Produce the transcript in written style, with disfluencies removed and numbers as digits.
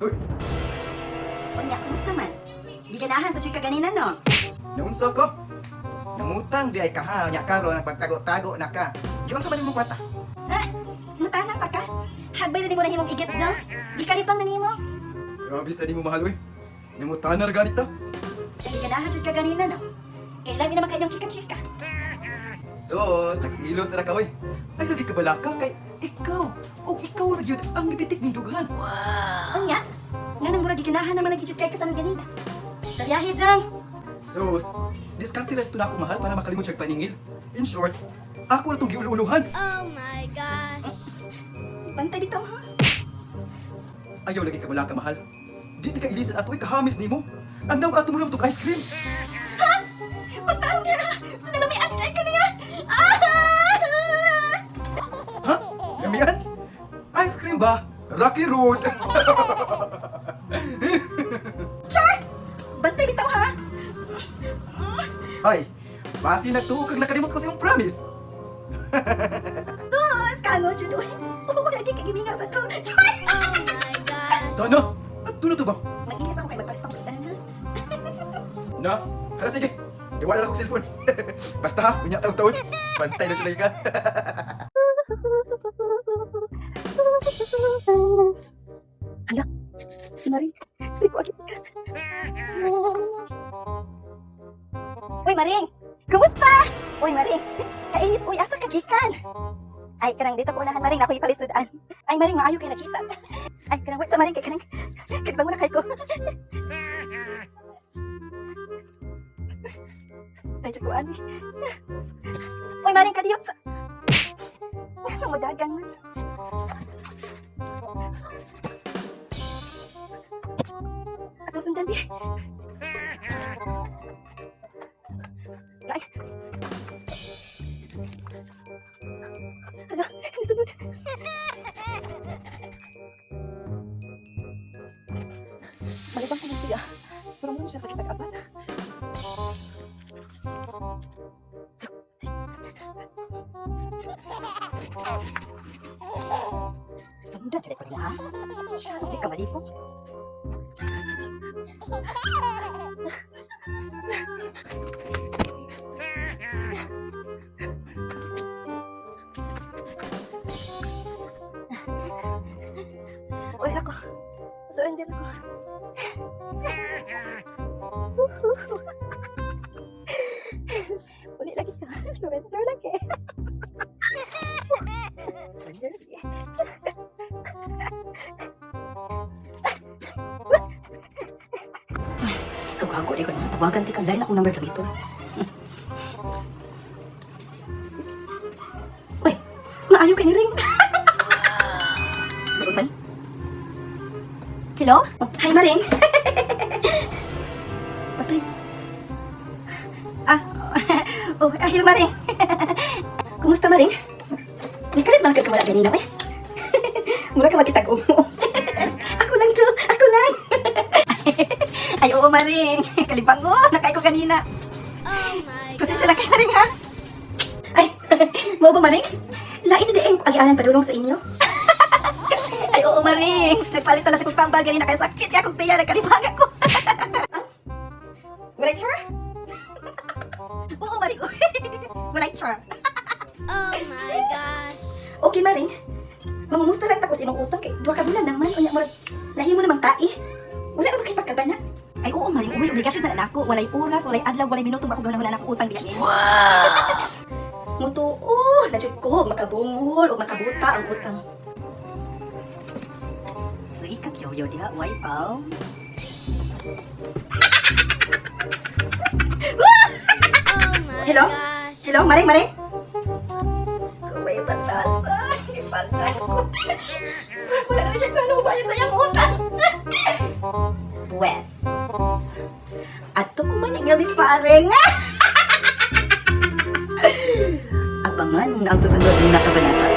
Hoy, Unya, kumusta man? Giganahan sa chika ganina, no? naunsa ko? Nangutang di ay ka ha, nya karon nagpagtago-tago na ka. Giunsa man imong kwarta? Ah, nutana pa ka? Hagbay na nimo na himong igit, Zong. Gikalipang na nimo. Grabe sa di mo mahal oy. Nangutana ra ganit ta. Giganahan jud ka ganina, no? Kailan naman kayong chika-chika. Sos, nagsilos ra ka oy. Ay lagi ka balaka kay ikaw og ikaw ra gyud ang gipitik ning dughan. Unya, nganong murag giganahan naman lagi jud kay kasanan ganina. Taryahe, Zong. Sos, diskarte ra to na ako mahal para makalimot siya paningil. In short, ako ra tong giululuhan. Oh my gosh. Bantay bitaw, ha? Ayaw lagi ka balaka mahal. Di ti ka ilisan ato oy kahamis nimo. Andaw ato mo tog ice cream. Pagtarong niya, ha? Sinalamian kay ka niya. Ah! Ha? Lamian? Ice cream ba? Rocky Road. Char! Bantay bitaw, ha? Ay, basi nagtuo kag nakalimot ko sa iyong promise. Sus, kaango jud oy. Oo, lagi kay gimingaw sa ko. Char! Oh my gosh. Tono, at tuno to ba? Mag-ilis ako kay magpalit pa ko sa tanan, ha? Na, hala sige. Iwala na akong cellphone. Basta ha, unya taon-taon. Bantay na siya lagi ka. Hala, si Maring. Hindi ko agad. Uy, Maring! Kumusta? Uy, Maring! Kainit, uy, asa ka gikan? Ay, kanang dito ko unahan, Maring. Ako ipalit sudan. Ay, Maring, maayo kay nakita. Ay, kanang wait sa Maring, kay kanang kalibang mo na kay ko. Ay, ko ani. Uy, Maring, kadiyot sa... Mudagan man. Atong sundan di. Ay. Ala, nasunod. Malibang ko na siya. Pero mo siya kakitag-apat. Sundan, dili ko niya, ha? Hindi ka malipong. Wala ko. Surrender ako. Uli lagi ka. Surrender lagi. Surrender lagi. Hago-hago di ko na. Tawagan ti ka. Lain akong number gamito. Uy! Maayo kay ni Ring. Bye. Hello? Oh, hi, Maring. Patay. Ah, oh, ah, hello, Maring. Kumusta, Maring? Nikalit man ka wala ganina, eh. Mura ka makitag-umo. Ako lang to, ako lang. Ay, oo, Maring. Kalibango, nakay ko kanina. Oh my Pasensya na kay Maring, ha? Ay, mo ba, Maring? Lain na dieng agianan padulong sa inyo. Ay, oo, Maring. Nagpalit na lang sa kong tambal ganina kay sakit kaya akong tiya, nagkalibang ako. Walay char? Oo, Maring. Walay char. Oh my gosh. Okay, Maring. Mamumusta lang ta ko sa imong utang kay duha ka bulan naman unya murag nahimo namang tai. Wala ra ba kay pagkabana? Ay oo, Maring, uy, obligasyon man na ako. Walay oras, walay adlaw, walay minuto ba ako gawin na akong utang diha. Wow. Mutuo, na jud ko makabungol o makabuta ang utang. Sige ka kyoyo diha, way pao. Oh my Hello? gosh. Hello, Maring, Maring? Kuway batasan, ipantay ko. Wala na siya plano bayad sa iyang utang. Pwes, ato ko man ang gabi pareng. Abangan ang susunod na kabanata.